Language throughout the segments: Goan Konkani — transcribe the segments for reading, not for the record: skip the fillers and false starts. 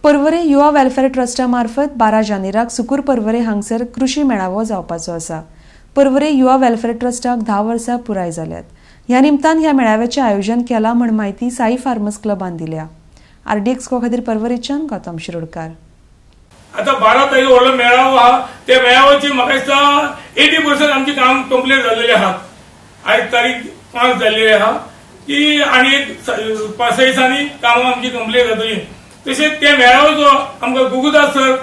पर्वरे युवा वेलफेअर ट्रस्टा मार्फत 12 जानेराक सुकूर पर्वरे हांगसर कृशी मेळावो जावपाचो आसा. पर्वरे युवा वेलफेअर ट्रस्टाक 10 वर्सां पुराय जाल्यात. ह्या निमतान ह्या मेळाव्याचें आयोजन केलां म्हण म्हायती साई फार्मर्स क्लबान दिल्या. आरडीएक्स खातीर पर्वरेच्यान गौतम शिरोडकार. आता 12 तारीख व्हडलो मेळावो आहा. त्या मेळाव्याची म्हाका दिसता 80% आमची काम कंप्लीट जाल्लेले आहात. आयज तारीख 5 जाल्लेली आहा की आनी एक 5-6 दिसांनी कामां आमची कंप्लीट जातली. तशेंच त्या मेळाव्याचो आमकां गुगुदास सर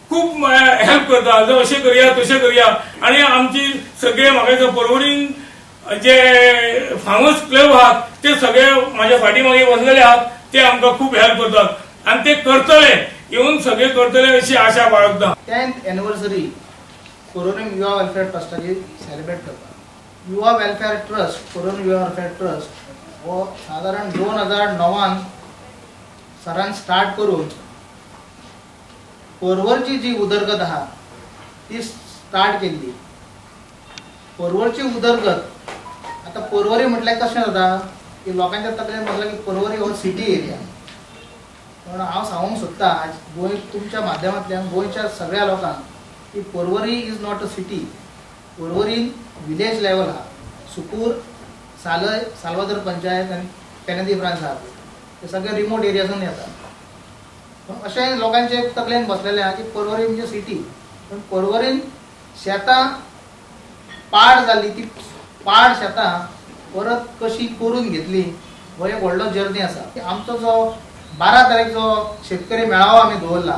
खूब हेल्प करता, जर अशें करुया, तशें करुया. आनी आमची सगळे, म्हाका दिसता, पर्वरीन जे फार्मर्स क्लब आहात ते सगळे माझ्या फाटी मागे बसलेले आहात. ते आमकां खूब हेल्प करतात आनी ते करतले, येवन सगळे करतले अशी आशा बाळगता. 10th anniversary Porvorim युवा वेलफेअर ट्रस्टाची सेलिब्रेट करता. युवा वेलफेअर ट्रस्ट, पोरवोरीम युवा वेलफेअर ट्रस्ट हो सादारण 2009 सरान स्टार्ट करून पर्वरची जी उदरगत आहा ती स्टार्ट केल्ली. पर्वरची उदरगत, आतां पर्वरी म्हटल्यार कशें जाता की लोकांच्या तकलेन बसला की पर्वरी हो सिटी एरिया. पण हांव सांगूंक सोदता आज गोंय तुमच्या माध्यमांतल्यान गोंयच्या सगळ्या लोकांक की Porvorim is not a city. Porvorim village level आहा. सुकूर, सालय, साल्वादर पंचायत आनी पेनेदी फ्रांस आहा पळय, ते सगळे रिमोट एरियासून येतात. पण अशें लोकांचे तकलेन बसलेलें आहा की पर्वरी म्हणजे सिटी. पण पर्वरीन शेतां पाड जाल्ली, ती पाड शेतां परत कशी करून घेतली हो एक व्हडलो जर्नी आसा. आमचो जो 12 तारीख जो शेतकरी मेळावो आमी दवरला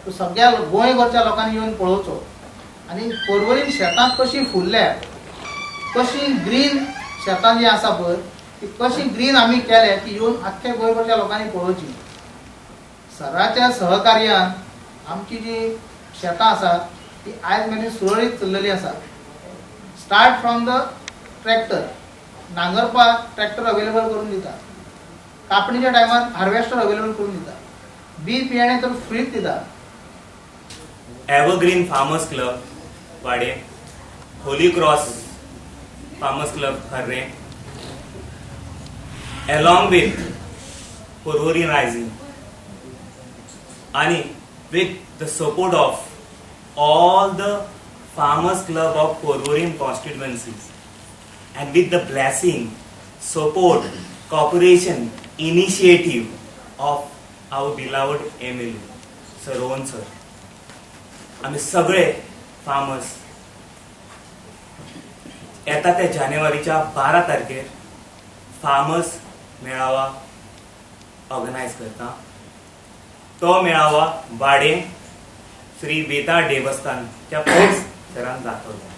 तो सगळ्या गोंयभरच्या लोकांनी येवन पळोवचो आनी पर्वरीन शेतां कशी फुलल्या, कशी ग्रीन शेतां जी आसा पळय ती कशी ग्रीन आमी केल्या ती येवन आख्ख्या गोंयभरच्या लोकांनी पळोवची. सराच्या सहकार्यान आमची जी शेतां आसा ती आयज मेरेन सुरळीत चल्लेली आसा. Start from the tractor, नांगरपाक tractor available करून दिता, कापणीच्या टायमार हार्वेस्टर अवेलेबल करून दिता, बी बियाणे तर फ्रीच दिता. Evergreen Farmers Club Vaddem, Holy Cross Farmers Club Kharre, along with Porvorim Rising आणि with the support of all the farmers club of Porvorim constituencies and with the blessing, support, cooperation, initiative of our beloved MLA, Sir Rohan sir. आमी सगळे फार्मर्स येता त्या जानेवारीच्या 12 तारखेर फार्मर्स मेळावा ऑर्गनायज करता. तो मेळावा वाडे श्री वेता देवस्थानच्या पयस सरान दाखवता.